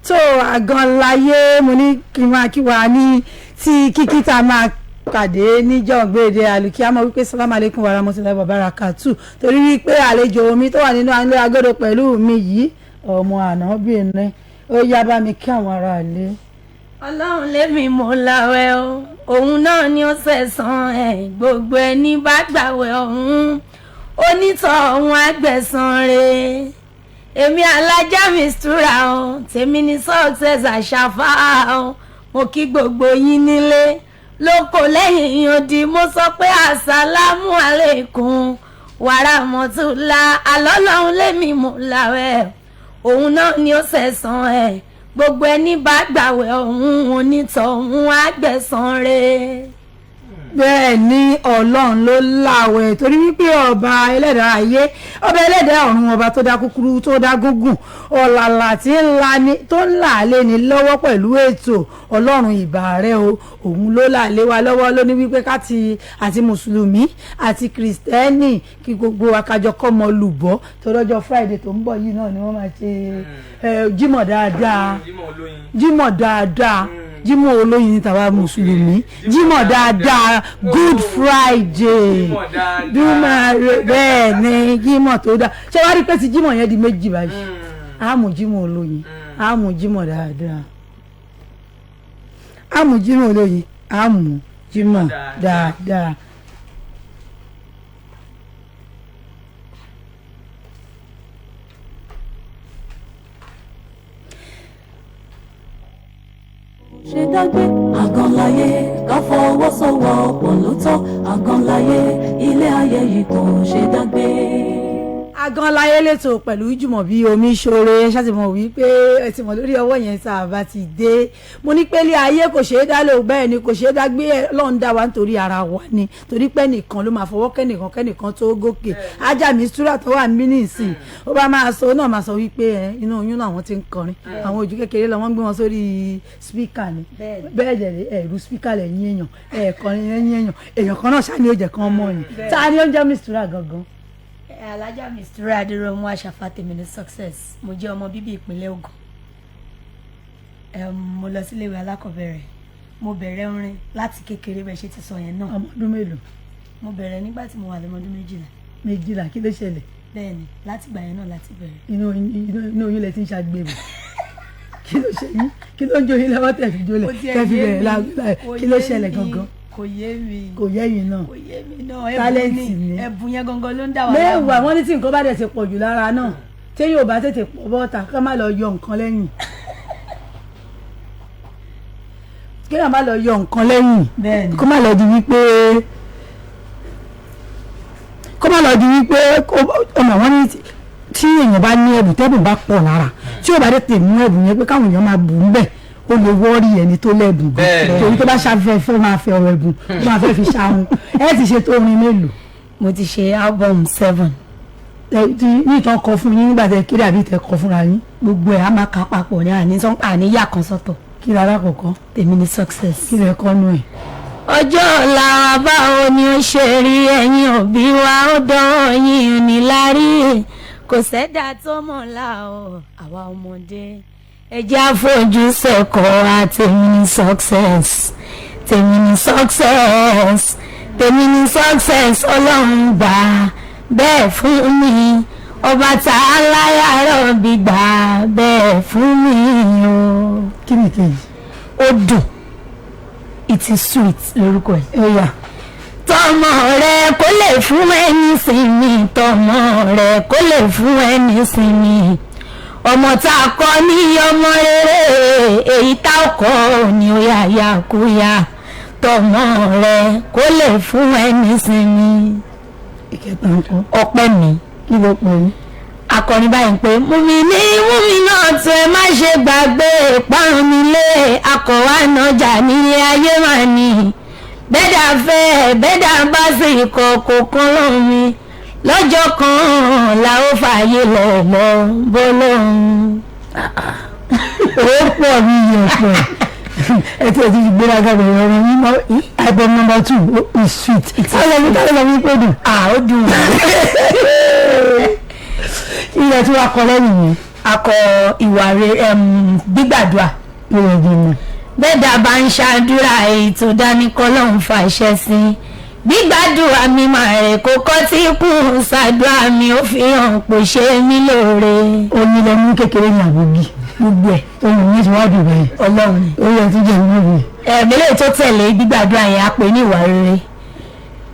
Tó Àgànláyé, mo ní kí n máa kí wa ní tí kíkí tá a máa pàdé níjọ́ gbèdé àlùkìyámọ̀ wípé salamu aleykum wa rahmatulahi wa barakatu, torí wípé àlejò mi tó wà nínú ilé agodo pẹ̀lú mi yìí, ọmọ ànábìnrin, ó yá, bá mi kí àwọn ará ilé. Ọlọ́run lémi mo láwẹ̀ o, òun náà ni ó sẹ̀san ẹ̀. Gbogbo ẹni bá gbàwẹ̀ ọ̀hún, onítọ̀ ọ̀hún àgbẹ̀san rẹ̀. Èmi Alájà Mistura o, tèmi ní Success Àṣàfà o. Mo kí gbogbo yín nílé lóko lẹ́yìn odi. Mo sọ pé àsálàmù aleikum wàràmọ́tòlá. Àlọ́lọ́run lémi mo láwẹ̀, òun náà ni ó sẹ̀san ẹ̀. Gbogbo ẹni bá gbàwẹ̀ ọ̀hún, onítọ̀ ọ̀hún àgbẹ̀san rẹ̀. Bẹ́ẹ̀ ni, Ọlọ́run ló láwẹ̀, torí wípé ọba ẹlẹ́dàá ayé, ọba ẹlẹ́dàá ọ̀run, ọba tó dá kúkúrú, tó dá gúngùn, ọ̀làlà tí ń la ni, tó ń là lé ni lọ́wọ́ pẹ̀lú ètò. Ọlọ́run, ìbà rẹ o. Òun ló là lé wa lọ́wọ́, ló ní wípé ká ti àti mùsùlùmí àti kìrìsìtẹ́nì kí gbogbo akájọ kọ́mọ lùbọ́, torí ọjọ́ Friday tó ń bọ̀ yìí náà ni wọ́n máa ṣe jímọ̀ dáadáa. Jímọ̀ olóyin. Jímọ̀ dáadáa, jímọ̀ olóyin ní tàwa mùsùlùmí, jímọ̀ dáadáa, Good Friday. Jímọ̀ dáadáa. Dúmọ̀ bẹ́ẹ̀ ni, jímọ̀ tó dáa. Ṣé wàá rí pé ti jímọ̀ yẹn di méjì báyìí? Àmú jímọ̀ olóyin, àmú jímọ̀ dáadáa, àmú jímọ̀ olóyin, àmú jímọ̀ dáadáa. Ṣe dágbé Àgànláyé, ká fọwọ́sowọ́pọ̀ ló tọ́. Àgànláyé, ilé ayé yìí kò ṣe dágbé. Àgànláyé lẹ́tọ̀ pẹ̀lú Jùmọ̀bí omi ṣoore. Ṣàtìmọ̀ wípé ẹ ti mọ̀ lórí ọwọ́ yẹn tá a bá ti dé. Mo ní pé ilé ayé kò ṣeé dá lò, bẹ́ẹ̀ ni kò ṣeé dá gbé. Ọlọ́run dá wa nítorí ara wa ni, torí pé nìkan ló máa fọwọ́ kẹ́nìkan kẹ́nìkan tó gòkè. Ajá mi súrà tó wà mí nísìn, ó bá máa sọ náà, máa sọ wípé ẹ inú oyún náà wọ́n ti ń kọrin. Àwọn ojú kékeré lọ, wọ́n gbé wọn sórí speaker ni. Bẹ́ẹ̀ dẹ̀ ẹ̀rú speaker lẹ́yìn èèyàn, ẹ̀ kọrin lẹ́yìn èèyàn, èèyàn kan náà ṣáà ní ó jẹ́ kan mọ́ yìí. Ta ni ó ń jẹ́ Mistura gangan? Alájà Mistura Adéròmù Àṣàfà, tèmi ní Success. Mo jẹ́ ọmọ bíbí ìpínlẹ̀ Ògùn. Mo lọ síléèwé alákọ̀ọ́bẹ̀rẹ̀. Mo bẹ̀rẹ̀ orin láti kékeré, bẹ́ẹ̀ ṣe ti sọ yẹn náà. Ọmọ ọdún mélòó? Mo bẹ̀rẹ̀ nígbà tí mo wà lọ́mọ ọdún 12. 12? Kí ló ṣẹlẹ̀? Bẹ́ẹ̀ ni, láti ìgbà yẹn náà láti bẹ̀rẹ̀. Inú oyún lẹ ti ń ṣàgbèrò? Kí ló ṣe yín? Kí ló ń jó yín lọ́wọ́ tẹ̀ fi jólẹ̀, Kò tiẹ̀ tẹ̀ fi yé bẹ̀rẹ̀ mi. Kí ló Kò yé ṣẹlẹ̀ mi. gangan? Kò yé mi. Kò yé yín náà? Kò yé mi náà. Talent Ẹ̀bùn ni. ni, ẹ̀bùn yẹn gangan ló ń dà wá Mẹ́wàá wọ́n ní tí nǹkan bá dẹ̀ ti pọ̀ jù lára náà, tí yóò bá tètè pọ̀ bọ́ta, ká má lọ yọ nǹkan lẹ́yìn, kéèyàn má lọ yọ nǹkan lẹ́yìn. Bẹ́ẹ̀ni. Kó má lọ di wípé ọmọ wọn ní tí èèyàn bá ní ẹ̀bùn, tẹ́bùn bá pọ̀ lára, tí ò bá tètè mú ẹ̀bùn yẹn pé káwọn èèyàn máa bù ú bẹ̀, ó lè wọ́ọ̀rì ẹni tó lẹ́bùn gan. Torí tó bá ṣàfẹ́ fẹ́ máa fẹ́ ọ̀rọ̀ ẹ̀bùn, tó máa fẹ́ fi ṣahun. Ẹ ti ṣe tó orin mélòó? Mo ti ṣe album 7. Ẹ ti ní ìtàn kọ fún yín nígbà tẹ kéré àbí tẹ kọ fúnra yín? Gbogbo ẹ̀ á máa kà papọ̀ ní àní sọ àníyà kan sọ́tọ̀. Kí lára kọ̀ọ̀kan? Tèmi ní Success. Kí lẹ kọ́ nù ẹ̀? Ọjọ́ ọ̀la wa, báwo ni ó ṣe rí? Ẹ̀yin òbí wa, ó dán yín níláárí. Kò sẹ́dá tó mọ̀ la o. Àwa ọmọdé, ẹ jẹ́ àfojú sẹ́kọ̀ọ́ wa. Tèmi ní Success, tèmi ní Success, tèmi ní Success. Ọlọ́run gbà bẹ́ẹ̀ fún mi, ọba tá a láyà rọ̀bì gbà bẹ́ẹ̀ fún mi o. Kí ni kejì? Ó dùn, it is sweet lórúkọ ẹ̀. Ẹ̀yà. Tọmọ rẹ kó lè fún ẹni sinmi, tọmọ rẹ kó lè fún ẹni sinmi. Ọmọ tá a kọ́ ní ọmọ rere, èyí tá a kọ́ ní ó yà yà kú yà. Tọmọ rẹ kó lè fún ẹni sinmi. Ìkẹta ńkọ́? Ọpẹ́ mi. Kí ló pè é? Akọrin báyìí pé múmi ní múmi náà tún, ẹ má ṣe gbàgbé ìparun nílé akọ̀wá nájà nílé ayé mà ní bẹ́dà fẹ́ bẹ́dà bá sì kọ̀ kò kan lómi, lọ́jọ́ kan la ó fààyè lẹ̀lọ́ bó lóhun. Ó pọ̀ ní iyẹ̀pẹ̀. Ẹ tí ẹ ti gbéraga bẹ̀rẹ̀ ọ̀rọ̀ yín mọ́. Album number 2 is sweet. Sálẹ̀ mi, tálẹ̀ mi pé dùn. À, ó dùn. Ilẹ̀ tí wàá kọ lẹ́yìn yẹn? Akọ ìwà rere, gbígbàdúrà. Bẹ́ẹ̀ dá bá ń ṣàdúrà, èyí tó dání kọ́lọ́hún fàṣẹ sí gbígbàdúrà mi máa rẹ̀ kó kọ́ tí kù ṣàdúrà mi, ó fi hàn pò ṣe mí lóore. Oyin lẹ mú kékeré ní àbògì. Gbogbo ẹ̀. Ohun mi ti wá dùn báyìí. Ọlọ́run ni. Ó yẹ tó jẹ́ ìwé mi. Ẹ̀ẹ́dẹ́lẹ̀ tó tẹ̀lé gbígbàdúrà yẹn, á pè ní ìwà rere.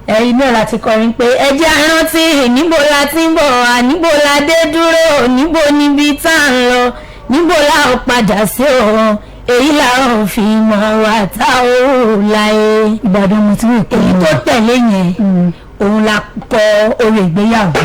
Ẹ̀yin náà láti kọrin pé ẹ jẹ́ a rántí níbo la ti ń bọ̀ wá, níbo la dé dúró, níbo níbi tá à ń lọ, níbo la ò padà sí òun, èyí la ò fi mọ̀ wá tá ò láyé. Ìbàdàn mo ti rí ìpínlẹ̀. Èyí tó tẹ̀lé yẹn, òun la kọ orin ìgbéyàwó.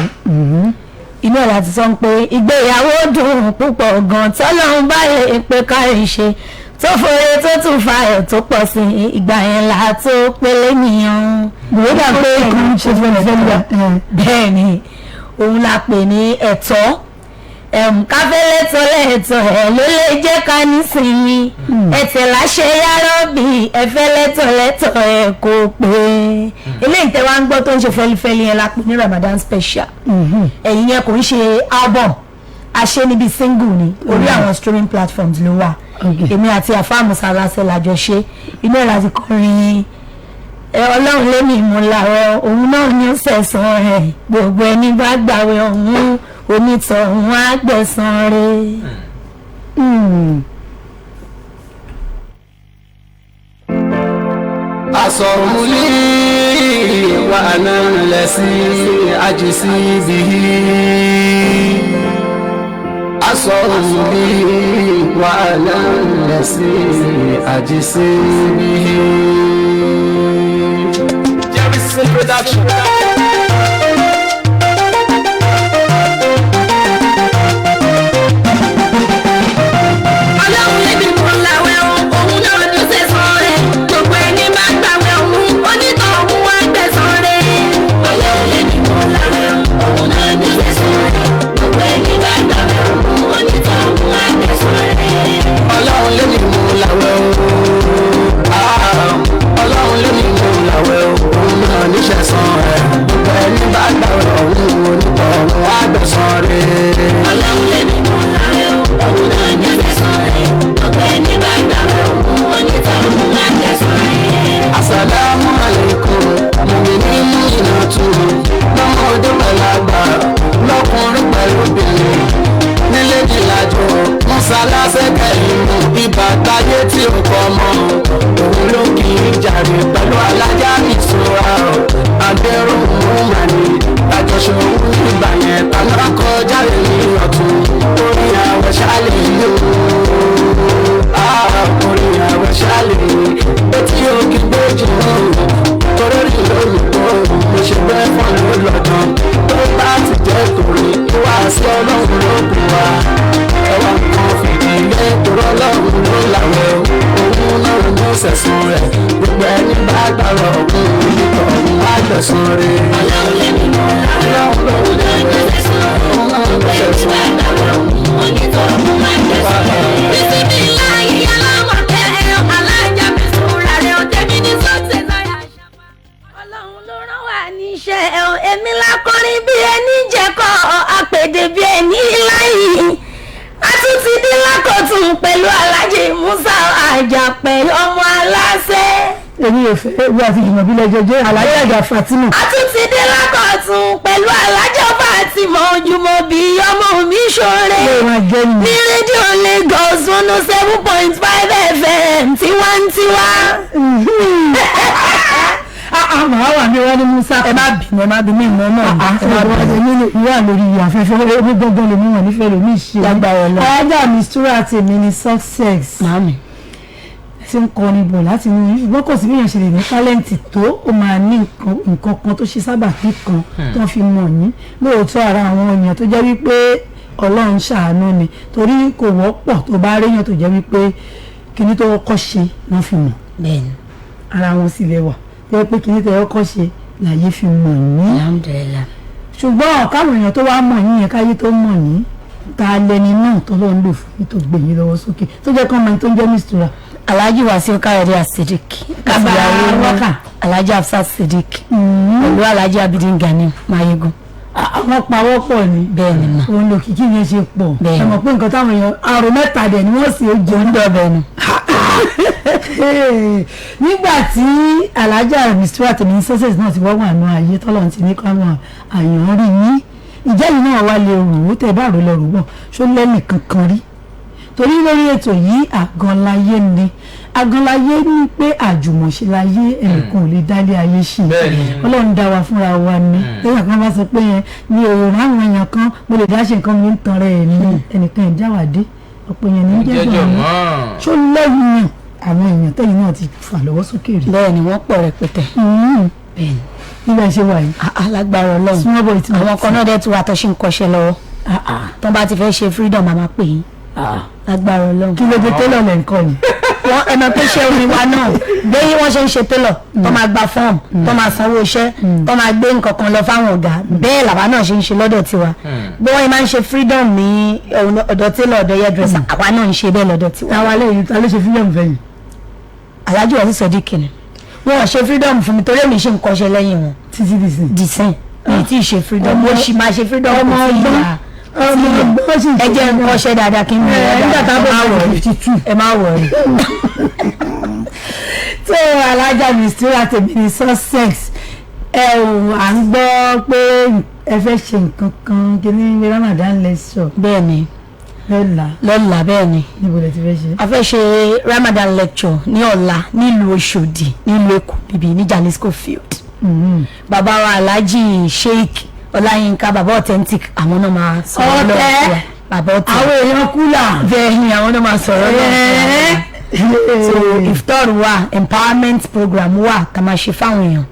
Inú ẹ̀ láti sọ pé ìgbéyàwó dùn púpọ̀ gan, tọ́lọ́run bá lè pé kárí ṣe, tó fòye, tó tún fa ẹ̀ tó pọ̀ sí i, ìgbà yẹn là tó pélé nìyẹn. Bòódà pé kò ń ṣe fẹ́lẹ̀ fẹ́lẹ̀. Bẹ́ẹ̀ ni, òun la pè ní ẹ̀tọ́ káfẹ́lẹ́ tọ́lẹ̀, ẹ̀tọ́ ẹ̀ ló lè jẹ́ ká nísinmi, ẹ̀tẹ̀ láṣẹ yárọ́bì, ẹ̀fẹ́lẹ́ tọ́lẹ̀tọ̀ ẹ̀ kò pé. Eléyìí tẹ́ wá ń gbọ́ tó ń ṣe fẹ́lifẹ́li yẹn la pè ní Ramadan special. Ẹ̀yìn yẹn kò ń ṣe album, a ṣe níbi single ni, orí àwọn streaming platforms ló wà. Èmi àti àfáà Musa Aláṣẹ làjọ ṣe. Inú ẹ̀ láti kọrin ẹ ọlọ́run lémi ìmúláwẹ̀, òun náà ní ó sẹ̀sán rẹ̀, gbogbo ẹni bá gbàwẹ̀ ọ̀hún, onítọ̀hún á gbẹ̀san rẹ̀. أصوم لي وأنا الذي أجزي به أصوم لي وأنا الذي أجزي به. Jerison Production. Ọlọ́run lémi ìmúláwẹ̀, òun náà ní ó sẹ̀sán rẹ̀, gbogbo ẹni bá gbàwẹ̀ ọ̀hún, onítọ̀hún á gbẹ̀san rẹ̀. Ọlọ́run lémi ìmúláwẹ̀, òun náà ní ó sẹ̀sán rẹ̀, gbogbo ẹni bá gbàwẹ̀ ọ̀hún, onítọ̀hún á gbẹ̀san rẹ̀. Ọlọ́run lé mi mú làwẹ̀ o. Ah, ọlọ́run lé mi mú làwẹ̀ o, òun náà níṣẹ́ san rẹ̀, gbogbo ẹni bá gbàwẹ̀ ọ̀hún, onítọ̀hún á gbẹ̀san rẹ̀. Ọlọ́run lémi ìmúláwẹ̀, òun náà ní ó sẹ̀sán rẹ̀, gbogbo ẹni bá gbàwẹ̀ ọ̀hún, onítọ̀hún á gbẹ̀san rẹ̀. Asalaamu alaikum, mùmíní múyìnàtú, lọ́mọdé pẹ̀lú àgbà, lọ́kùnrin pẹ̀lú obìnrin, nílé nílàjò, mọ́sálásẹ́ kẹ́yìn ibà táyé tí ó kọ́ mọ́, òun ló kì í jàre pẹ̀lú alájà ìṣura adẹ́rùn mú màní àjọṣe òun nígbà yẹn tàná kọjá lè ní ọ̀tún orí àwẹ̀ ṣáàlì yìí o, orí àwẹ̀ ṣáàlì etí òkè gbèjì torí rí lóyìnbó mo ṣe bẹ́ẹ̀ fọ́n ló lọ́dún tó bá ti jẹ́ torí ìwà sí ọlọ́run ló kù wá ẹwà kan fìdílé torí ọlọ́run ló làwẹ̀ òun náà ló sẹ̀sùn rẹ̀, gbogbo ẹni bá gbàrọ̀ òun, onítọ̀hún á gbẹ̀sùn rẹ̀. Ọlọ́run lémi ìmúláwẹ̀, òun náà ní ó sẹ̀sán rẹ̀, gbogbo ẹni bá gbàwẹ̀ ọ̀hún, onítọ̀hún á gbẹ̀san rẹ̀. Bisimilayi alámọ̀kẹ́ alájà mi sùúrà rẹ̀ ọ̀tẹ̀mí ní sọ́ọ̀tẹ̀ náírà ṣàpá. Ọlọ́run ló rán wa níṣẹ́, èmi lákọrin bí ẹni jẹ́kọ̀, àpèdè bí ẹni láyì. A tún ti dín lákọ̀tún pẹ̀lú Alájì Musa Àjàpẹ̀ ọmọ aláṣẹ. Èmi ò fẹ́ ewu àti Jùmọ̀bí lẹ́jọ́ jẹ́ Alájà àjà Fatima. A tún ti dé lákọ̀tún pẹ̀lú Alájà Fatima Ojúmọ̀bí ọmọ mi ṣoore. Lè máa jẹ́ Ní nìyẹn. rédíò Lagos 107.5 FM tiwantiwa. Màá wà ní wọ́n ní Musa. Ẹ má bínú, ẹ má bínú, ìmọ̀ ọmọ mi. Ẹ má bínú, ìwà lórí afẹ́fẹ́ omi gbọ́ngàn lèmi wọ̀n nífẹ̀ẹ́ lèmi ṣe. Lágbára Ọlọ́run. Alájà Mistura tèmi ni success. Màámi. Ti ń kọrin bọ̀ láti inú yín, ṣùgbọ́n kò sí bí èèyàn ṣe lè ní talent tó, ó máa ní nǹkan kan tó ṣe sábàbí kan tó fi mọ̀ yín lóòótọ́. Ara àwọn èèyàn tó jẹ́ wípé Ọlọ́run ṣàánú ni, torí kò wọ́pọ̀ tó bá réyàn tó jẹ́ wípé kíní tó kọ́kọ́ ṣe náà fi mọ̀. Bẹ́ẹ̀ni. Ara wọn sì lè wà tó jẹ́ pé kíní tó kọ́kọ́ ṣe làyè fi mọ̀ yín. Alhamdulilah. Ṣùgbọ́n káwọn èèyàn tó wá mọ̀ yín yẹn, káyé tó mọ̀ yín, ta lẹni náà tó lọ́n lò fún yín, tó gbé yín lọ́wọ́ sókè, tó jẹ́ kán mọ̀ yín, tó ń jẹ́ Mistura? Alhaji Wasiu Káyọ̀dé Asidik. Bàbá wákà. Alhaji Hafsat Sidik pẹ̀lú Alhaji Abidin Gani Mayegun. Àwọn pawọ́pọ̀ ni. Bẹ́ẹ̀ ni mà. Òun lòkìkí yẹn ṣe pọ̀. Bẹ́ẹ̀ Ẹ ni. mọ̀ pé nǹkan táwọn èèyàn àrò mẹ́ta dẹ̀ ni wọ́n sì ń jẹun. Dọ̀bẹ̀ nu. Nígbà tí Alhaja Mistura Tèmi Success náà ti wá wà nù ayé, tọ́lọ́run ti ní káwọn àyàn rí yín, ìjẹ́ yìí náà wá lè rò ó, tẹ́ bá rò lọ rò bọ̀, ṣó lẹ́nì kankan rí? Torí lórí ètò yìí, àgànláyé ni. Àgànláyé ní pé àjùmọ̀ṣe láyé, ẹnìkan ò lè dálé ayé ṣe. Ọlọ́run dá wa fúnra wa ni. Lẹ́yìn kan bá sọ pé yẹn ní òòrùn àwọn èèyàn kan, mo lè dá ṣe nǹkan mi, ń tan rẹ̀ ní ẹnìkan ìjáwádé ọ̀pọ̀ èèyàn ní jẹjọ jẹ́jọ́ mọ́. Ṣó lẹ́yìn àwọn èèyàn tẹ́yìn náà ti fà lọ́wọ́ sókè rí? Bẹ́ẹ̀ ni, wọ́n pọ̀ rẹpẹtẹ. Bẹ́ẹ̀ ni. Nígbà ṣe wà yìí. Alágbára Ọlọ́run. Small boy ti Àwọn kan náà dẹ̀ tún wà tó ṣì ń kọ́ṣẹ́ lọ́wọ́. Tó bá ti fẹ́ ṣe freedom, àmà pè yín, lágbára Ọlọ́run. Kí ló dé? Tẹ́lọ̀ lẹ̀ ń kọ́ ni. Wọ́n ẹ mọ̀ pé ṣé omi wa náà bí wọ́n ṣe ń ṣe télọ̀ tó máa gba fọ́ọ̀mù, tó máa sanwó iṣẹ́, tó máa gbé nǹkan kan lọ fáwọn ọ̀gá, bẹ́ẹ̀ làwa náà ṣe ń ṣe lọ́dọ̀ tiwa. Bí wọ́n máa ń ṣe freedom ní ọ̀dọ̀ télọ̀, ọ̀dọ̀ hairdresser, àwa náà ń ṣe bẹ́ẹ̀ lọ́dọ̀ tiwa. Táwa lẹ́yìn, ta ló ṣe freedom fẹ́yìn? Alhaji wọ́n sì sọ díkì ni wọn ò ṣe freedom fún mi, torí èmi ṣe ń kọ́ṣẹ́ lẹ́yìn wọn. Títí di sin. Dìsẹ́n mi tí ì ṣe freedom, mo ṣì máa ṣe freedom. Ọmọ Kò tí ì ọgbọ́n. yá. Ọmọ ọgbọ́n sì ń Ẹ jẹ́ ń kọ́ṣẹ́ dáadáa kí n mú Ẹ nígbà tá a bọ̀ 52. Ẹ má wọrí. Tó Alhaja Mistura Tèmi ní Success, ẹ ò à ń gbọ́ pé ẹ fẹ́ ṣe nǹkan kan kí ní Ramadan lecture. Bẹ́ẹ̀ ni. Lọ́la? Lọ́la, bẹ́ẹ̀ ni. Níbo lẹ ti fẹ́ ṣe? A fẹ́ ṣe Ramadan lecture ní ọ̀la nílùú Ọ̀ṣọ́dì, nílùú Èkó bíbí, ní Jalisco field. Bàbá wa Alhaji Sheikh Ọláyínká, bàbá authentic, àwọn náà máa sọ̀rọ̀ lọ́wọ́ Ọ̀tẹ̀. fún wa. Bàbá ọ̀tẹ̀. Àwọn èèyàn kúlà. Bẹ́ẹ̀ ni, àwọn náà máa sọ̀rọ̀ lọ́wọ́ fún wa. So iftar wà, empowerment program wà tá máa ṣe fáwọn èèyàn.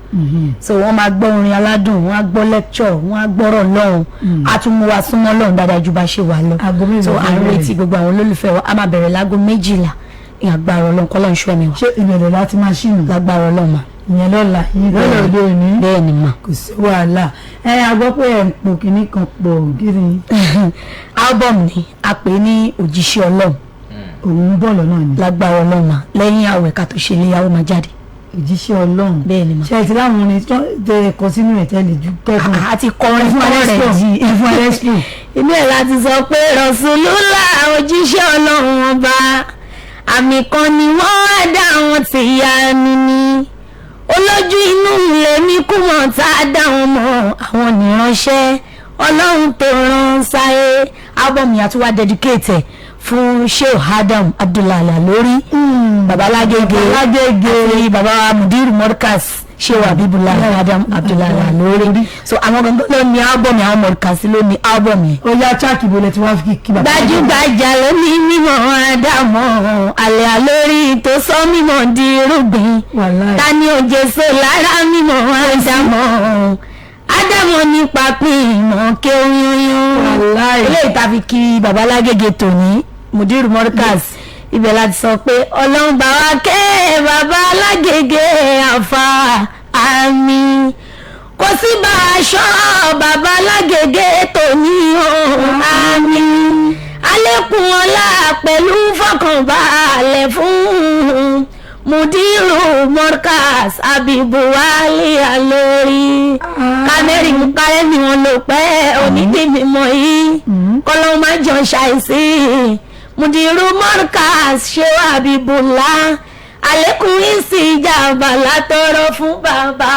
So wọ́n máa gbọ́ orin aládùn, wọ́n á gbọ́ lecture, wọ́n á gbọ́rọ̀ lọ́hùn, á tún mú wa súnmọ́ lọ́hùn dáadáa ju bá ṣe wà lọ. Aago mélòó So à ń ló retí gbogbo àwọn olólùfẹ́ wa. A máa bẹ̀rẹ̀ láago 12 ní agbára Ọlọ́run, kọ́lọ́run ṣọ́ ẹ̀mí wa. Ṣé ìbẹ̀rẹ̀ láti máa ṣìnà? Lágbára Ọlọ́run mà. Ìyẹn lọ́la yìí, lọ́la òde òní. Bẹ́ẹ̀ ni mà. Kò sí wàhálà. Ẹ a gbọ́ pé ẹ̀ ń pò kínní kan pọ̀ gírí. Album ni a pè ní Òjíṣẹ́ Ọlọ́run. Òun ń bọ̀ lọ́nà ni. Lágbára Ọlọ́run mà, lẹ́yìn àwẹ̀ ká tó ṣe iléyàwó máa jáde. Òjíṣẹ́ Ọlọ́run. Bẹ́ẹ̀ ni mà. Ṣe ti láwọn orin tó tẹ kọ sínú ẹ̀ tẹ́lẹ̀ ju tẹ́kùn? Àti kọrin Fún fún rẹ̀ Alexpo. yìí. Fún Alexpo. Inú ẹ̀ láti sọ pé Rọ̀ṣùlùlá, òjíṣẹ́ Ọlọ́run ọba, àmì kan ni wọ́n á dá wọn ti ya ni ni olójú inú lèmi kú mọ̀ tá a dá wọn mọ̀, àwọn nìránṣẹ́ Ọlọ́run tó rán sáyé. Album yẹn àti wá dedicate ẹ̀ fún Sheikh Adam Abdullahi Alori, babalágége, àti baba mudiru Morkas, Sheikh Abibullah Adam Abdullahi Alori. So àwọn gangan ló ní album yẹn, àwọn Morkas ló ní album yẹn. Ó yá, track ibo lẹ ti wá fi kí bàbá? Gbajúgbajà ló ní mímọ̀ Ádámọ̀ àlẹ́ àlórí tó sọ mímọ̀ di irúgbìn. Wàláì. Ta ni òjè so lára mímọ̀ Ádámọ̀? Ádámọ̀ nípa pín ìmọ̀ kéwúyúnyún. Wàláì. Eléyìí tá a fi kí babalágége tòní, mudiru Morkas, ibẹ̀ láti sọ pé Ọlọ́run bá wa kẹ́ bàbá alágége àfa àmì, kò sí bá aṣọ bàbá alágége tòní o, àmì alẹ́kùn ọlá pẹ̀lú fọkànbalẹ̀ fún mudiru Morkas Abibuwali Alori. Kánẹ́rì ń kárẹ́ ni wọ́n lò pẹ́ onídìímọ̀ yìí, kọ́lọ́ má jọ ṣàìsí mudiru Morkas ṣé Abibula, alẹ́kùn ìsì ìjàmbá látọrọ fún bàbá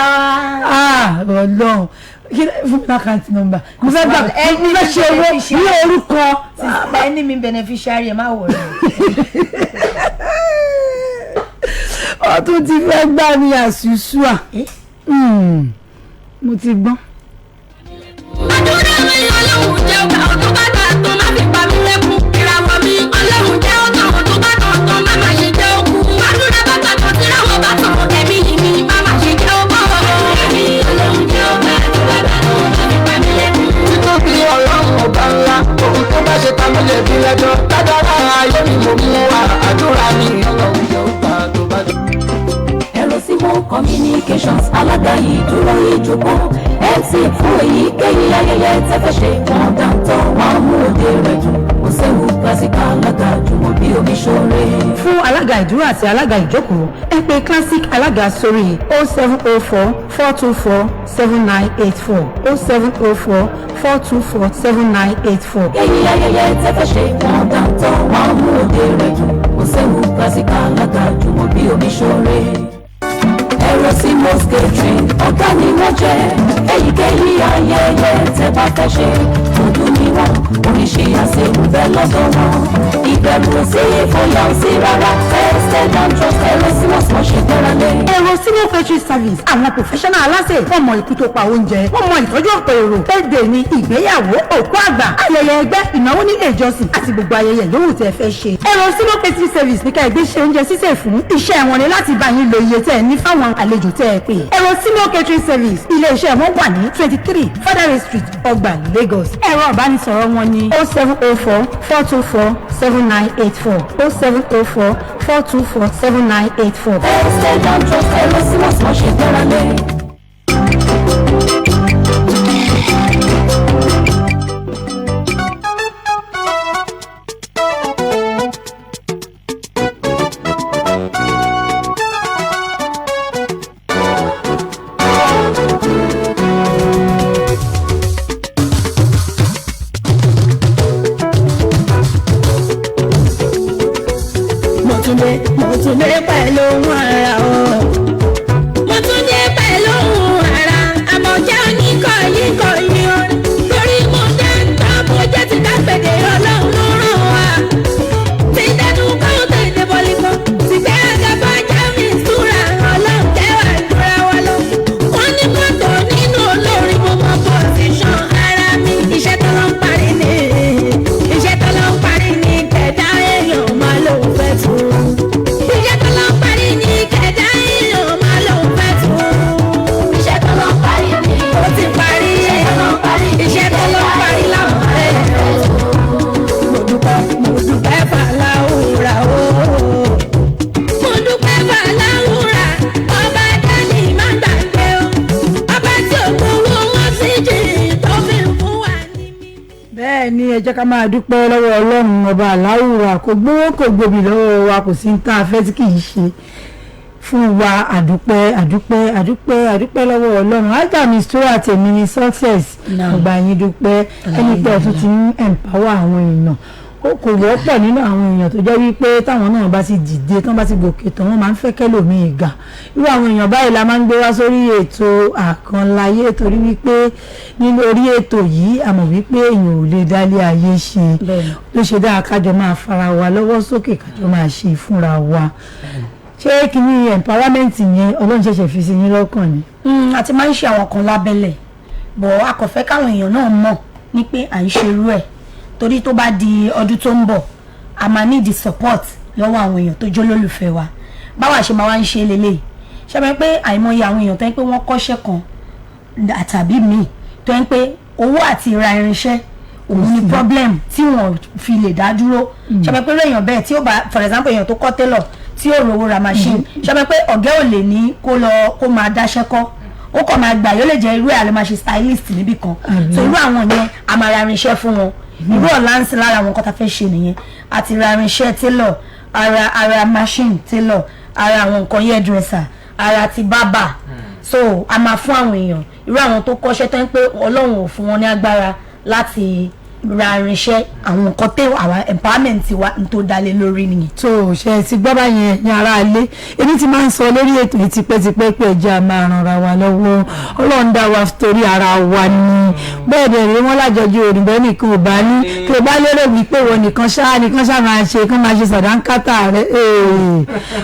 wa. Ah, Ọlọ́run, kí fún mi ní account number, mo fẹ́ gbà, mo fẹ́ ṣe owó ní orúkọ. Ẹni mi beneficiary, ẹ má wọrí. Ó tún ti fẹ́ gbà mí àṣùṣùà, mo ti gbọ́n. Àdúrà mi, Ọlọ́run jẹ́ ọgbà ọdún bá tà tó má fi pa mí lẹ́kún. Ìràwọ̀ mi, Ọlọ́run jẹ́ ọ̀tàn ọdún bá tàn tán má má ṣe jẹ́ òkú. Àdúrà bá tà tán tíráwọ̀ bá tàn ẹ̀mí yìí mi má má ṣe jẹ́ ọgbọ́n. Àmì, Ọlọ́run jẹ́ ọgbà ọdún bá tà tán má fi pa mí lẹ́kún. Títóbi Ọlọ́run ọba ńlá, ohun tó bá ṣe ta ló lè fi lẹ́jọ́. Kádàrá ayé mi mo mú wa, àdúrà mi, Ọlọ́run jẹ́ ó gbà tó bá jọ. Ẹ̀rọ sí Simo Communications alága ìdúró ìjókòó MC fún èyíkéyìí ayẹyẹ tẹ́fẹ́ ṣe. Wọ́n dáńtọ́, wọ́n mú òde rẹ̀ dùn. Kò séwu, Classic alága Jùmọ̀bí Omiṣore. Fún alága ìdúró àti alága ìjókòó, ẹ pè Classic alága sórí 0704 424 7984, 0704 424 7984. Èyí ayẹyẹ tẹ́fẹ́ ṣe, wọ́n dáńtọ́, wọ́n mú òde rẹ̀ dùn. Kò séwu, Classic alága Jùmọ̀bí Omiṣore. Ẹ̀rọ sí Mosque Catering, ọ̀gá ni wọ́n jẹ́. Èyíkéyìí ayẹyẹ tẹ́ bá fẹ́ ṣe, ọdún ni wọ́n, oríṣi àṣẹ ń bẹ lọ́dọ̀ wọn. Ìbẹ̀rù ò sí, ìfòyà ò sí rárá. Tested and trusted, ẹ̀rọ sí Mosque wọ́n ṣe gbára lé. Ẹ̀rọ Senior Catering Service, àwọn professional aláṣẹ, wọ́n mọ ikú tó pa oúnjẹ, wọ́n mọ ìtọ́jú ọ̀pọ̀ èrò. Birthday ni, ìgbéyàwó, òkú àgbà, ayẹyẹ ẹgbẹ́, ìnáwó nílé ìjọsìn àti gbogbo ayẹyẹ yòówù tẹ́ fẹ́ ṣe. Ẹ̀rọ Senior Catering Service ní ká ẹgbẹ́ ṣe oúnjẹ sísè fún. Iṣẹ́ wọn ni láti bá yín lo iye tẹ́ ẹ ní fáwọn àlejò tẹ́ ẹ pè. Ẹ̀rọ Senior Catering Service, ilé iṣẹ́ wọn wà ní 23 Federal Street, Ọgbà, Lagos. Ẹ̀rọ ìbánisọ̀rọ̀ wọn ní 0704 424 7984, 0704 424 7984. Tested and trusted, ẹ̀rọ sí Mosque wọ́n ṣe gbára lé. Mo tún dé, mo tún dé pẹ̀lú ohun ara o. Mo tún dé pẹ̀lú ohun ara, àmọ̀jẹ́ oníkọ̀yí kọ̀yí orin. Torí mo dé ń tọ́, mo jẹ́ ti dágbèdè, Ọlọ́run ló ràn wá. Ti dẹnu kọ́ tètè bọ́lí kan, ti gbé àgàbà jẹ́ mi ìtura, Ọlọ́run jẹ́ wà jura wa lọ. Wọ́n ní mọ́tò nínú olórin, mo mọ pọ̀síṣàn ara mi. Iṣẹ́ tó ló ń parí ni, iṣẹ́ tó ló ń parí ni, kẹ̀dá èèyàn máa lóun fẹ́ tún. Iṣẹ́ tó ló ń parí ni, kẹ̀dá èèyàn máa lóun fẹ́ tún. Iṣẹ́ tó lọ parí ni. Ó ti parí. Iṣẹ́ tó lọ parí ni. Iṣẹ́ tó ló ń parí láwọn ẹ̀. Mo dúpẹ́, mo dúpẹ́ fàlàwùrà o. Mo dúpẹ́ fàlàwùrà, ọba dání má gbàgbé o. Ọba tí ò gbowó wọn sí jìn tó fi ń fún wa ní mi. Bẹ́ẹ̀ ni, ẹ jẹ́ ká máa dúpẹ́ lọ́wọ́ Ọlọ́run ọba aláwùrà. Kò gbowó, kò gbòbí lọ́wọ́ wa, kò sí ní tá a fẹ́ tí kì í ṣe fún wa. Àdúpẹ́, àdúpẹ́, àdúpẹ́, àdúpẹ́ lọ́wọ́ Ọlọ́run. Ájà mi Stuart, èmi ni Success. Ọgbà yín dúpẹ́ ẹni pé ọtún ti ń empower àwọn èèyàn. Kò wọ́pọ̀ nínú àwọn èèyàn tó jẹ́ wípé táwọn náà bá ti dìde tán, bá ti gòkè tán, wọ́n máa ń fẹ́ kẹ́lòmíì ga. Irú àwọn èèyàn báyìí la máa ń gbé wá sórí ètò Àkànláyé, torí wípé nínú orí ètò yìí, a mọ̀ wípé èèyàn ò lè dálé ayé ṣe. Ló ṣe dáa kájọ máa fara wa lọ́wọ́ sókè, kájọ máa ṣe fúnra wa. Ṣé kíní empowerment yẹn, Ọlọ́run ṣẹ̀ṣẹ̀ fi sí yín lọ́kàn ni? A ti máa ń ṣe àwọn kan lábẹ́lẹ̀ bọ̀, a kò fẹ́ káwọn èèyàn náà mọ̀ ní pé à ń ṣerú ẹ̀, torí tó bá di ọdún tó ń bọ̀, a máa need the support lọ́wọ́ àwọn èèyàn tó jólólùfẹ́ wa. Báwa ṣe máa wá ń ṣe lélẹ̀ ṣe máa ń pé àìmọye àwọn èèyàn tó ń pé wọ́n kọ́ṣẹ́ kan àtàbí míì, tó ń pé owó àti ra irinṣẹ́ òun ni problem tí wọ́n fi lè dá dúró. Ṣe máa pé irú èèyàn bẹ́ẹ̀ tí ó bá, for example, èèyàn tó kọ́ tailor tí ó rówó ra machine, ṣe máa pé ọ̀gá ò lè ní kó lọ kó máa dáṣẹ́ kọ́, ó kàn máa gbà, yóò lè jẹ́ irú ẹ̀ àlè máa ṣe stylist níbì kan. So irú àwọn yẹn, a máa ra irinṣẹ́ fún wọn. Irú ọ̀la ń sin lára àwọn nǹkan tá a fẹ́ ṣe nìyẹn. Àti ra irinṣẹ́ tailor, ara machine tailor, ara àwọn nǹkan hairdresser, ara ti barber. So a máa fún àwọn èèyàn, irú àwọn tó kọ́ṣẹ́ tó ń pé Ọlọ́run ò fún wọn ní agbára láti ra irinṣẹ́, àwọn nǹkan tẹ àwọn empowerment wa n tó dálé lórí nìyẹn. Tó ṣe ti gbọ́ báyẹn ní ara ilé, èmi ti máa ń sọ lórí ètò yìí tipẹ́tipẹ́ pé ẹjẹ́ a máa ran ara wa lọ́wọ́. Ọlọ́run dá wa torí ara wa ni. Bẹ́ẹ̀ dẹ̀ rí wọ́n lájọjú òrìbẹ́ nìkan ò bá ní kí o bá lérò wípé wọn nìkan ṣáá máa ṣe kán máa ṣe sàdánkátà rẹ,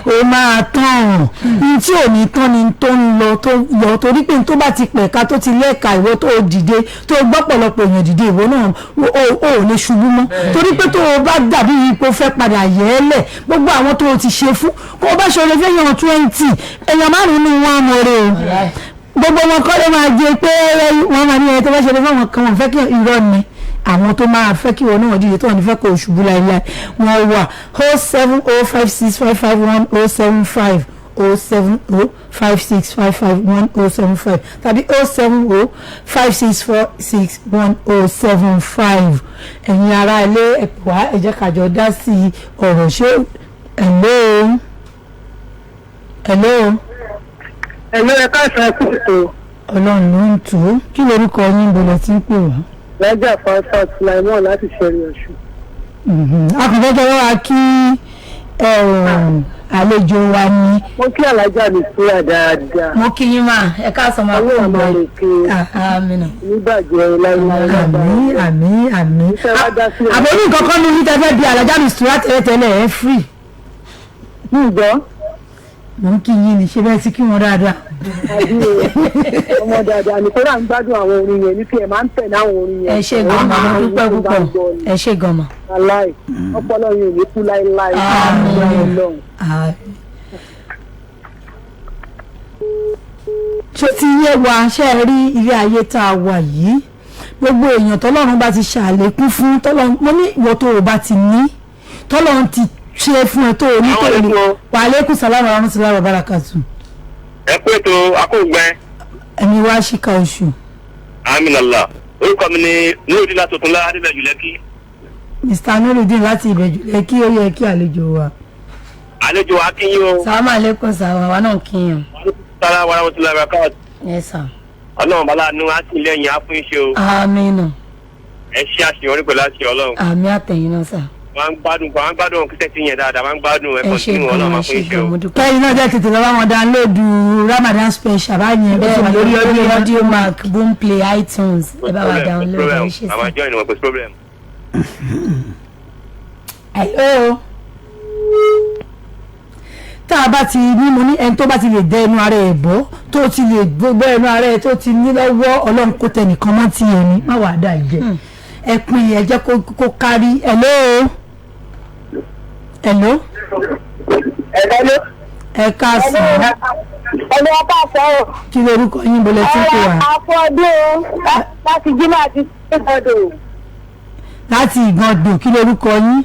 ó máa tán. Ní tí ò ní tán ni tó ń lọ, tó lọ, torí pé tó bá ti pẹ̀ka, tó ti lẹ́ka, ìwọ tó dìde, tó gbọ́pọ̀lọpọ̀ èèyàn dìde, ìwọ náà o ò lè ṣubú mọ́, torí pé tó o bá dàbí ipò fẹ́ padà yẹ́ ẹ́ lẹ̀, gbogbo àwọn tó o ti ṣe fún, kó o bá ṣe olè fẹ́yàn 20, èèyàn márùn-ún ní wọn mọ̀ rẹ o. Gbogbo wọn kọ́ ló máa jẹ pé wọ́n máa ní ẹ tó bá ṣe lè fáwọn kan, wọn fẹ́ kí irọ́ ni. Àwọn tó máa fẹ́ kí wọn náà dìde, tó wọn ní fẹ́ kó o ṣubú láéláé, wọn wà. 07056551075. 070 5655 1075 tàbí 070 5646 1075. Ẹ̀yin ará ilé, ẹ pè wá, ẹ jẹ́ ká jọ dá sí ọ̀rọ̀. Ṣé hello, hello? Hello, ẹ káàsán, ẹ kú ètò. Ọlọ́run ló ń tò ó. Kí lorúkọ yín, bọ̀lẹ̀ tí ń pè wá? Lájà Fáfá Sulaimon láti ṣẹ̀rí Ọ̀ṣun. Akọ̀fẹ́jọ́ wá kí àlejò wa ni. Mo kí alájà mi síra dáadáa. Mo kí yín mà, ẹ káàsán máa kú. Ọlọ́run máa lè ké. Àmín. Nígbàjẹ́ láíláí. Àmín, àmín, àmín. Iṣẹ́ wa dá sílẹ̀. Àbò ní nǹkan kan ní yín tẹ́ fẹ́ bí alájà mi sùúrà tẹ́lẹ̀tẹ́lẹ̀, ẹ free. Ǹgbọ́. Mo ń kí yín ní ṣe bẹ́ẹ̀ sí kí wọ́n dáadáa. Àbí ọmọ dáadáa ni kódà ń gbádùn àwọn orin yẹn ní kí ẹ máa ń tẹ̀lé àwọn orin yẹn. Ẹ ṣé gan ma, mo dúpẹ́ púpọ̀, ẹ ṣé gan ma. Aláì ọpọlọ yìí ò ní kú láíláí. Ọlọ́run. Ṣó ti yé wa? Ṣe é rí ilé ayé tá a wà yìí, gbogbo èèyàn tọ́lọ́run bá ti ṣàlékún fún, tọ́lọ́run, mo ní ìwọ tó o bá ti ní, tọ́lọ́run ti ṣe fún ẹ tó o ní tó o ní. Wa aleykum salaam wa rahmatulahi wa barakatu. Ẹ kú ètò akóògbẹ. Ẹni wá ṣìkà oṣù. Aminala, orúkọ mi ni Nurudeen Látòtún Ládébẹ̀jù Lẹ́kì. Mr Nurudeen láti Ìbẹ̀jú Lẹ́kì, ó yẹ kí àlejò wa. Àlejò wa kí yín o. Sàlámù aleykum, sàwọn àwa náà kí yín. Sálá wa rahmatulahi wa barakatu. Yes sir. Ọlọ́run bàlá nu á sì lẹ́yìn á fún iṣẹ́ o. Àmín. Ẹ ṣe àṣeyọrí pẹ̀lú àṣẹ Ọlọ́run. Àmín àtẹ̀yìn náà sà. Wọ́n á gbádùn, wọ́n á gbádùn kíkẹ́ tí yẹn dáadáa, wọ́n á gbádùn ẹ̀ Ẹ ṣé kọ́ntínú. gan Ọlọ́run ma, máa ẹ fún ṣé iṣẹ́ gan, o. mo dúpẹ́. Kẹ́yìn náà jẹ́ tètè lọ́wọ́ wọn download Ramadan special báyẹn, bó ti wà lórí Bẹ́ẹ̀ ni, ọdún. Audio Mack, Boomplay, iTunes, ẹ bá wa Kò sí download. problem. Ẹ ṣé Àwọn sà. àjọ ìnìwọ̀n kò sí problem. Hello. Tá a bá ti ní, mo ní ẹni tó bá ti lè dẹ ẹnu ara ẹ̀ bọ́, tó ti lè gbọ́ ẹnu ara ẹ̀, tó ti ní lọ́wọ́, Ọlọ́run kó tẹnìkan mọ́ ti ẹni má wàá dà jẹ. Ẹ pín, ẹ jẹ́ kó kárí. Hello, hello. Ẹ̀lọ́. Ẹ káàsán. Ẹ̀lọ́, ọba àṣọ o. Kí lorúkọ yín, bọ́lẹ̀ tí ń pè wá? Àfọ̀dún o láti Jímọ̀ àti Ìgbọ̀dọ̀. Láti Ìgàndò, kí lorúkọ yín?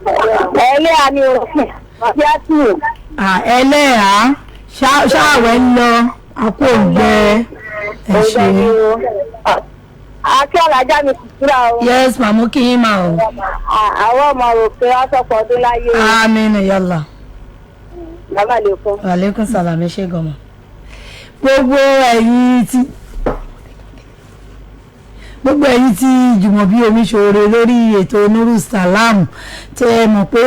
Ẹlẹ́yà ni òfin àti àtúwò. Ẹlẹ́yà, ṣáàwẹ̀ ń lọ, àpò òǹgbẹ, ẹ ṣe. Àti alájà mi kùkúrà o. Yes ma, mo kí yín mà o. Àwọn ọmọ rò pé wọ́n sọ̀pọ̀ ọdún láyé o. Àmín yàlla. Bàbá lè fún. Wa aleykum salam, ẹ ṣé gan ma. Gbogbo ẹ̀yin tí, gbogbo ẹ̀yin tí Jùmọ̀bí Omiṣore lórí ètò Nuru Salam, tẹ ẹ mọ̀ pé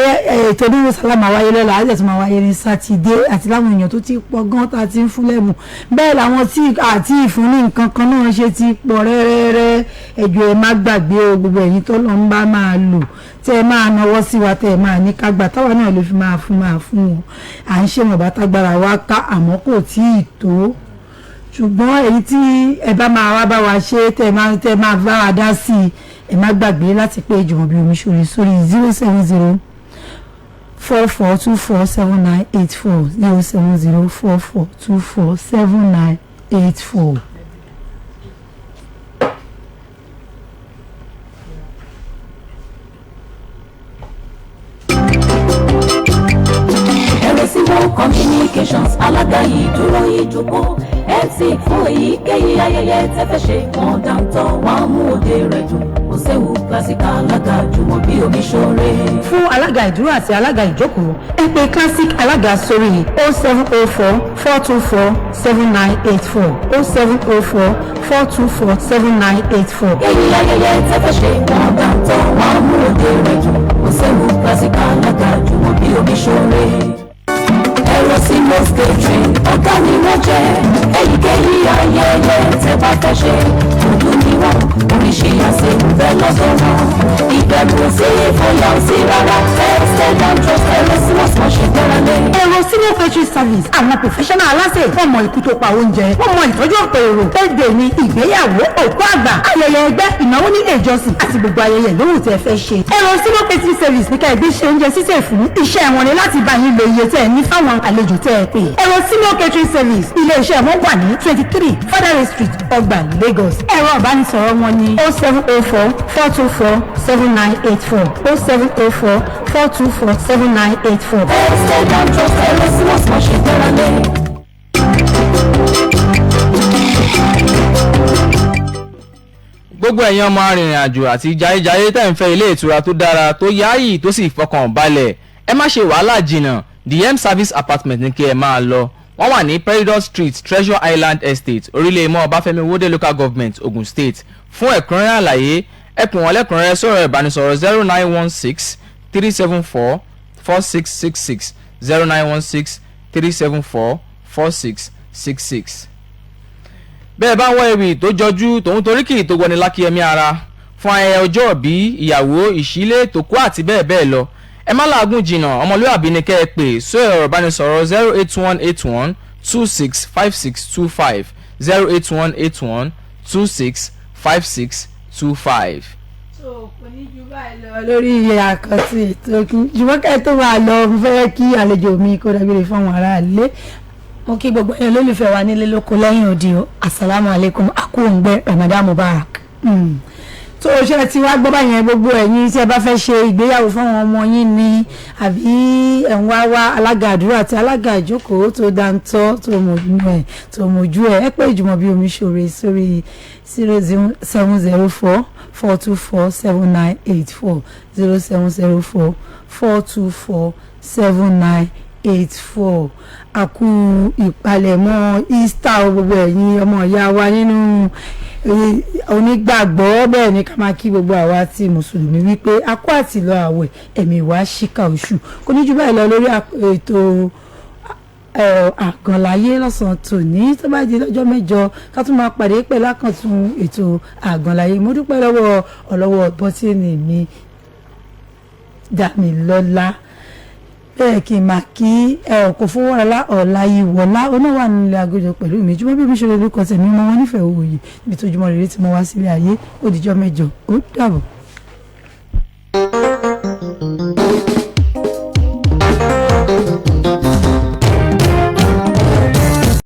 ètò Nuru Salam máa wáyé lọ́la, àti máa wáyé ní Sátidé, àti láwọn èèyàn tó ti pọ̀ gan tá a ti ń fún lẹ́bùn, bẹ́ẹ̀ làwọn tí àti ìfún ní nǹkan kan náà ṣe ti pọ̀ rẹ́rẹ́rẹ́. Ẹjọ́, ẹ má gbàgbé o. Gbogbo ẹ̀yin tó lọ ń bá máa lò, tẹ ẹ máa nawọ́ sí wa, tẹ ẹ máa ní ká gbà, táwa náà lè fi máa fún wọn. À ń ṣe mọ̀bá tágbára wa ká, àmọ́ kò tí ì tó, ṣùgbọ́n èyí tí ẹ bá máa wá bá wa ṣe, tẹ máa bá wa dá sí i, ẹ má gbàgbé láti pé Jùmọ̀bí Omiṣore sórí 070 44 24 7984, 070 44 24 7984. Ẹ̀rọ Communications, alága ìdúró ìjókòó, MC fún èyíkéyìí ayẹyẹ tẹ́fẹ́ ṣe, wọ́n dáńtọ́, wọ́n mú òde rẹ̀ dùn. Kò séwu, classic alága Jùmọ̀bí Omiṣore. Fún alága ìdúró àti alága ìjókòó, ẹ pè Classic alága sórí 0704 424 7984, 0704 424 7984. Èyí ayẹyẹ tẹ́fẹ́ ṣe, wọ́n dáńtọ́, wọ́n mú òde rẹ̀ dùn. Kò séwu, classic alága Jùmọ̀bí Omiṣore. Ẹ̀rọ sí mosque catering, ọ̀gá ni wọ́n jẹ́. Èyíkéyìí ayẹyẹ tẹ́ bá fẹ́ ṣe, dúdú ni wọ́n, oríṣi àṣẹ ń bẹ lọ́dọ̀ wọn. Ìbẹ̀rù sí, ìfòyà sí rárá. Tested and trusted, ẹ̀rọ sí mosque ṣe gbára lé. Ẹ̀rọ sínú. Catering Service, àwọn professional aláṣẹ. Wọ́n mọ ikú tó pa oúnjẹ, wọ́n mọ ìtọ́jú ọ̀pọ̀ èrò, birthday ni, ìgbéyàwó, òkú àgbà, ayẹyẹ ẹgbẹ́, ìnáwó nílé ìjọsìn àti gbogbo ayẹyẹ lówù tẹ́ fẹ́ ṣe. Ẹ̀rọ Simo Catering Service ní ká ẹgbẹ́ ṣe oúnjẹ sísè fún. Iṣẹ́ wọn ni láti bá yín lo iye tẹ́ ẹ ní fáwọn àlejò tẹ́ ẹ pè. Ẹ̀rọ Simo Catering Service, ilé iṣẹ́ wọn wà ní 23 Fadare Street, Ọgbà, Lagos. Ẹ̀rọ ìbánisọ̀rọ̀ wọn ní 07044247984, 07044247984. Stay down, trust ẹ̀rọ Simos mọ̀ ṣe gbára lé. Gbogbo ẹ̀yin ọmọ arìnrìn-àjò àti jayéjayé tẹ̀ ń fẹ́ ilé ìtura tó dára, tó yáàyè, tó sì fọkàn balẹ̀, ẹ má ṣe wàhálà jìnnà. The M Service Apartment ní kí ẹ máa lọ. Wọ́n wà ní Peridot Street, Treasure Island Estate, Orílẹ̀ Ìmọ̀, Ọbáfẹ́mi Owódé Local Government, Ogun State. Fún ẹ̀kúnrẹ́rẹ́ àlàyé, ẹ pè wọ́n lẹ́kùnrẹ́rẹ́ sọ̀rọ̀ ìbánisọ̀rọ̀ 09163744666, 09163744666. Bẹ́ẹ̀ bá ń wá ewì tó jọjú tòun toríkì tó wọni lákìyẹmí ara fún ayẹyẹ ọjọ́ ìbí, ìyàwó, ìṣílé, tòkó àti bẹ́ẹ̀ bẹ́ẹ̀ lọ, ẹ má làágùn jìnnà. Ọmọlúwàbí ni kẹ́ ẹ pè sórí ẹ̀rọ ìbánisọ̀rọ̀ 08181265625, 08181265625. Tó kò ní ju báyìí lọ lórí àkàntì ètò, ṣùgbọ́n kẹ́ ẹ tó máa lọ, mo fẹ́ kí àlejò mi kó dágbére fún àwọn aráalé. Mo kí gbogbo ẹ̀yin olólùfẹ́ wa nílé, lóko, lẹ́yìn odi o. Asalaamu alaikum, akóńgbẹ, Ramadan mubarak. Tó o ṣe ti wá gbọ́ báyẹn, gbogbo ẹ̀yin tí ẹ bá fẹ́ ṣe ìgbéyàwó fáwọn ọmọ yín ni, àbí ẹ̀ ń wá wá alága àdúrà àti alága ìjókòó tó dáńtọ́, tó mọ̀jú ẹ̀, tó mọ̀jú ẹ̀, ẹ pé Ìjùmọ̀bí Omiṣore sórí 07044247984, 07044247984. Àkú ìpalẹ̀mọ́ Easter o, gbogbo ẹ̀yin ọmọ ìyá wa nínú onígbàgbọ́. Bẹ́ẹ̀ ni ká máa kí gbogbo àwa tí mùsùlùmí wípé a kú àtìlọ àwẹ̀, ẹ̀mí ìwà ṣíkà oṣù. Kò ní jù báyìí lọ lórí ètò Àgànláyé lọ́sàn-án tòní. Tó bá di lọ́jọ́ 8, ká tún máa pàdé pẹ̀lú àkàntún ètò Àgànláyé. Mo dúpẹ́ lọ́wọ́ ọlọ́wọ́ bọ́tìnì mi, Dàmílọ́lá. Bẹ́ẹ̀ kí n máa kí ẹ kò fowórọlá Ọ̀làyíwọlá onáwà nílé agojo pẹ̀lú mi. Jùmọ̀ bí mi ṣe lórúkọ tẹ̀mí mọ́ wọn nífẹ̀ẹ́ òye níbi tó jùmọ̀ rere tí mo wá sílé ayé. Ó dìjọ́ 8, ó dàbọ̀.